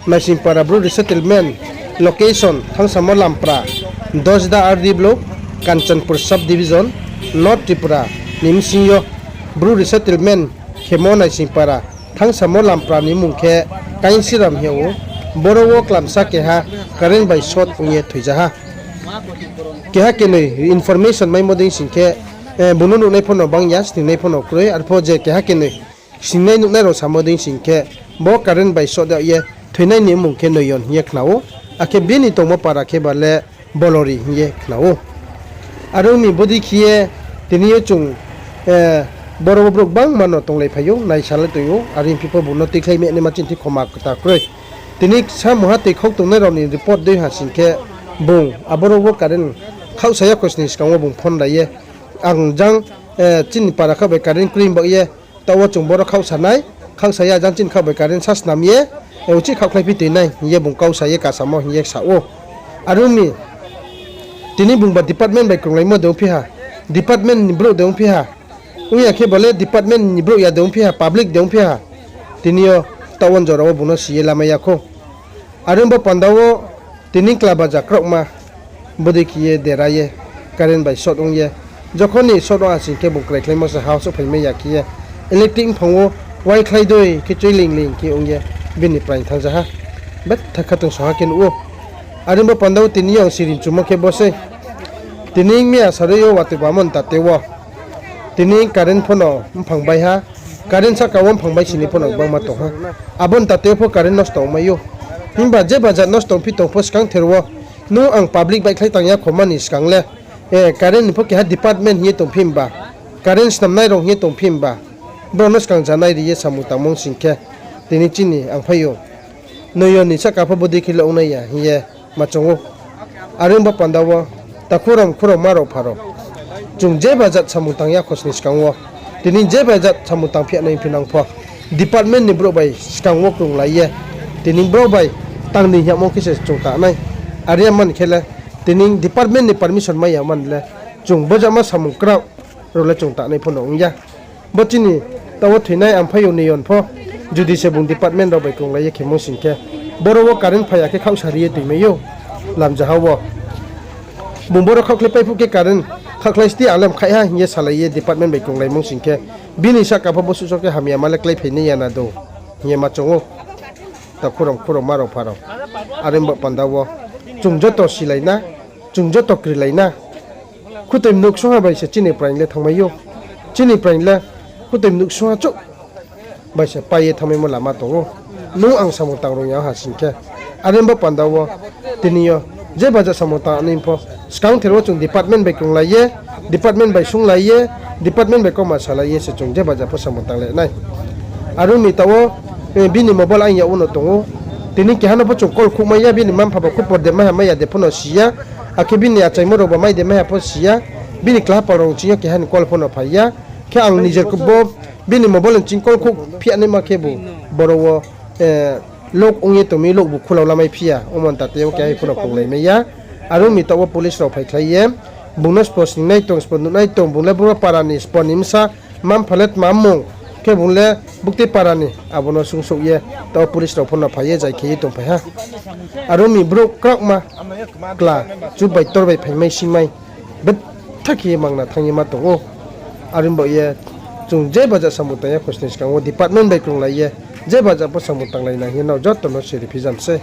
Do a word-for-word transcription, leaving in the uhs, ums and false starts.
Naisingpara Bru resettlement location thangsamo Lampra, Dosda R D block, Kanchanpur sub division, North Tripura ni bsing yo Bru resettlement khemo Naisingpara thangsamo Lampra ni mmung khe Kainsiram hing ou. Boro wo klamsa keha current bai short ong ye thoija ha. Keha kenoi information maimo dei sing khe, bung no nuhnai pho no bang ya, sningnai pho no kroi, arpho je keha kenoi sningnai nuhnai rao samo dei sing khe, bo current bai short yag ye thoinai ni mmung khe Noyon hing ye khna ou, akhe bini tongmo para khe ba le Bolori hing ye khna ou. Are ong mi bodei khe ye tini yo chung boro wo brouh gbangma no tonglaiphai ou, naisalai tong ou, are ong phi pho bung no tuikhlai mehnaima chini thing khoma kta kroi. Tini samungha tuikhouh tongnai rao ni report dei ha sing khe, bung aboro wo current khaohsa ya khosni skang wo bung phone rai ye, ang jang chini para khaoh bai current kroi baoh ye, taoh wo chung boro khaohsa nai, khaohsa ya jang chini khaoh bai current sa snam ye, uchih khaohkhlaiphi toi nai hing ye bung kau sa ye kasamo hing ye sa ou. Are ong mi, tini bung ba department bai krunglaimo de ongphi ha, department ni brouh de ongphi ha, ong ya khe ba le department ni brouh ya de ongphi ha, public de ongphi ha, tini yo taoh wo jora wo bung no si ye lamai ya khou. Are ong bo panda wo tini kla baja kraohma bodei khe ye dera ye, current bai short ong ye, jokhon ni short ong ha sing khe bung kraikhlaimo se ha souhphaimai ya khe ye, electric mphang wo uaikhlai dei khe choiling ling khe ong ye bini praing thanngja ha. Betha khatungsung ha khe nuh ou. Are ong bo panda wo tini yo ang sirimchumo khe bo sei. Tini miya sarui yo watoi bamo ntate wo tini current pho no mphang bai ha, current sahka wo mphang bai sini pho no gbangma tong ha. Abo ntate wo pho current nosto ongmai ou. Himba je baja nosto ongphi tong pho skangther wo, nung ang public baihkhlai tang ya khoma ni skang le, current ni pho keha department hing ye tongphi himba, current snamnai rao hing ye tongphi himba, brao no skang janai ri ye samung tangmo sing khe, tini chini ang phai ou, Noyon ni sahka pho bodei khe le ongnai ya hing ye ma choung ou. Are ong bo panda wo, takhu rao, mkhu rao, ma rao, pha rao, chung je bajat samung tang ya khosni skang wo, tini je bajat samung tangphi ya nai phinang pho, department ni brouh bai skang wo krunglai ye, tini brouh bai tang ni hingmo khe se chung ta nai. Are ya man khe le, tini department ni permission mai ya man le, chung bojama samung kraoh rao le chung ta nai pho no ong ya. Bo chini taoh wo thoinai ang phai ou Noyon pho, judi se bung department rao bai krunglai ye khemo sing khe, boro wo current phai ya khe khaohsa ri ye toimai ou, lamjaha wo. Bung boro khaohkhlai pai phuh khe current khaohkhlai sti alem khaih ha hing ye salai ye department bai krunglaimo sing khe, bini sahka pho bo suhso khe hamyama le kláiphai nai ya na dou hing ye ma choung ou. Takhu rao, mkhu rao, ma rao, pha rao, are ong bo panda wo chung joto silai na, chung joto krilai na. Khutoi mnuh ksungha bai se chini praing le thanngmai ou. Chini praing le khutoi mnuh ksungha chouh bai se pai ye thanngmaimo lama tong ou. Nung ang samung tang rung ya ha sing khe, are ong bo panda wo tini yo je baja samung tang nai pho, skangther wo chung department bai krunglai ye, department bai sunglai ye, department bai kauma salai ye se chung je baja pho samung tanglai nai. Are ong mi taoh wo, bini mobile ang yag wo no tong ou. Tini keha no pho chung call khouhmai ya, bini mma-mpha ba khupor de mai ha mai ya de pho no si ya. Akhe bini achaimo rao ba mai de mai ha pho si ya. Bini klaha pal rao ching yo keha ni call pho no phai ya. Khe ang nijer bo bini mobile ni ching call khouh phi ya naima khebu boro wo lock ong ye tong mi, lock bu khulau lamai phi ya, omo ntate wo keha pho no krunglai mai ya. Are ong mi taoh wo police rao phaikhlai ye, bung no sbo sningnai tong, sbo nuhnai tong, bung le boro para ni, sbo ni bsa, mma-mpha le tma mmung, khe bung le buktui para ni, abo no sungsouh ye, taoh wo police rao pho no phai ye zai khe ye tongphai ha. Are ong mi brouh kraohma, kla, chuh bai tor bai phaimai singmai, betha khe ye mangna thanng ye ma tong ou. Are ong bo ye, chung je baja samung tang ya khosni skang wo department bai krunglai ye, je baja pho samung tanglai nai hing ye nrao joto no siri phijam se.